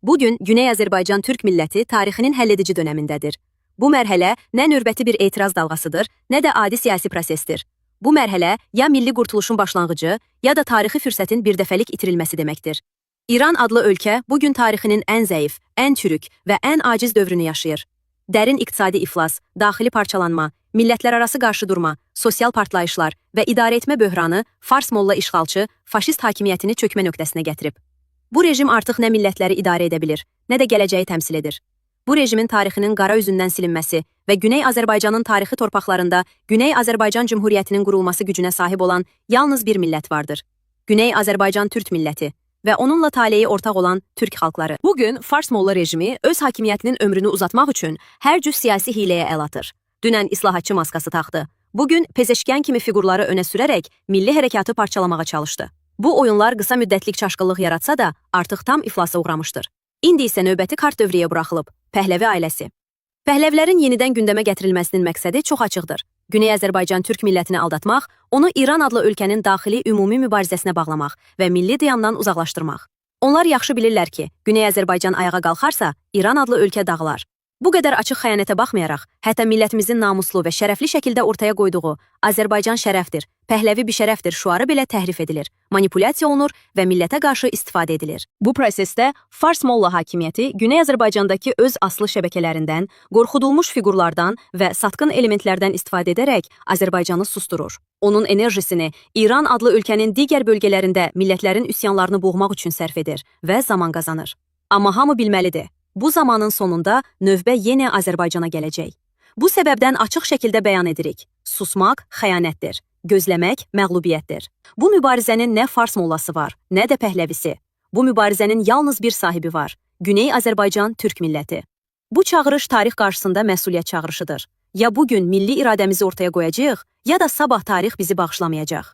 Bugün Güney Azərbaycan Türk milləti tarixinin həlledici dönəmindədir. Bu mərhələ nə növbəti bir etiraz dalğasıdır, nə də adi siyasi prosesdir. Bu mərhələ ya milli qurtuluşun başlanğıcı, ya da tarixi fürsətin birdəfəlik itirilməsi deməkdir. İran adlı ölkə bugün tarixinin ən zəif, ən çürük və ən aciz dövrünü yaşayır. Dərin iqtisadi iflas, daxili parçalanma, millətlərarası qarşıdurma, sosial partlayışlar və idarəetmə böhranı Fars molla işğalçı, faşist hakimiyyətini çökmə nöqtəsinə gətirib. Bu rejim artıq nə millətləri idarə edə bilir, nə də gələcəyi təmsil edir. Bu rejimin tarixinin qara üzündən silinməsi və Güney Azərbaycanın tarixi torpaqlarında Güney Azərbaycan Cümhuriyyətinin qurulması gücünə sahib olan yalnız bir millət vardır. Güney Azərbaycan Türk milləti və onunla taleyi ortaq olan türk xalqları. Bugün Fars molla rejimi öz hakimiyyətinin ömrünü uzatmaq üçün hər cür siyasi hiləyə əl atır. Dünən islahatçı maskası taxdı. Bugün Pezeşkən kimi fiqurları önə sürərək milli hərəkatı parçalamağa çalışdı. Bu oyunlar qısa müddətlik çaşqınlıq yaratsa da, artıq tam iflasa uğramışdır. İndi isə növbəti kart dövrəyə buraxılıb. Pəhləvi ailəsi. Pəhləvilərin yenidən gündəmə gətirilməsinin məqsədi çox açıqdır. Güney Azərbaycan türk millətini aldatmaq, onu İran adlı ölkənin daxili ümumi mübarizəsinə bağlamaq və milli qiyamdan uzaqlaşdırmaq. Onlar yaxşı bilirlər ki, Güney Azərbaycan ayağa qalxarsa, İran adlı ölkə dağılar. Bu qədər açıq xəyanətə baxmayaraq, hətta millətimizin namuslu və şərəfli şəkildə ortaya qoyduğu Azərbaycan şərəfdir, Pəhləvi bir şərəfdir şüarı belə təhrif edilir, manipulyasiya olunur və millətə qarşı istifadə edilir. Bu prosesdə Fars molla hakimiyyəti Güney Azərbaycandakı öz aslı şəbəkələrindən, qorxudulmuş fiqurlardan və satqın elementlərdən istifadə edərək Azərbaycanı susturur. Onun enerjisini İran adlı ölkənin digər bölgələrində millətlərin üsyanlarını boğmaq üçün sərf edir və zaman qazanır. Amma hamı bilməlidir. Bu zamanın sonunda növbə yenə Azərbaycana gələcək. Bu səbəbdən açıq şəkildə bəyan edirik. Susmaq xəyanətdir. Gözləmək məğlubiyyətdir. Bu mübarizənin nə Fars mollası var, nə də Pəhləvisi. Bu mübarizənin yalnız bir sahibi var. Güney Azərbaycan Türk milləti. Bu çağırış tarix qarşısında məsuliyyət çağırışıdır. Ya bugün milli iradəmizi ortaya qoyacağıq, ya da sabah tarix bizi bağışlamayacaq.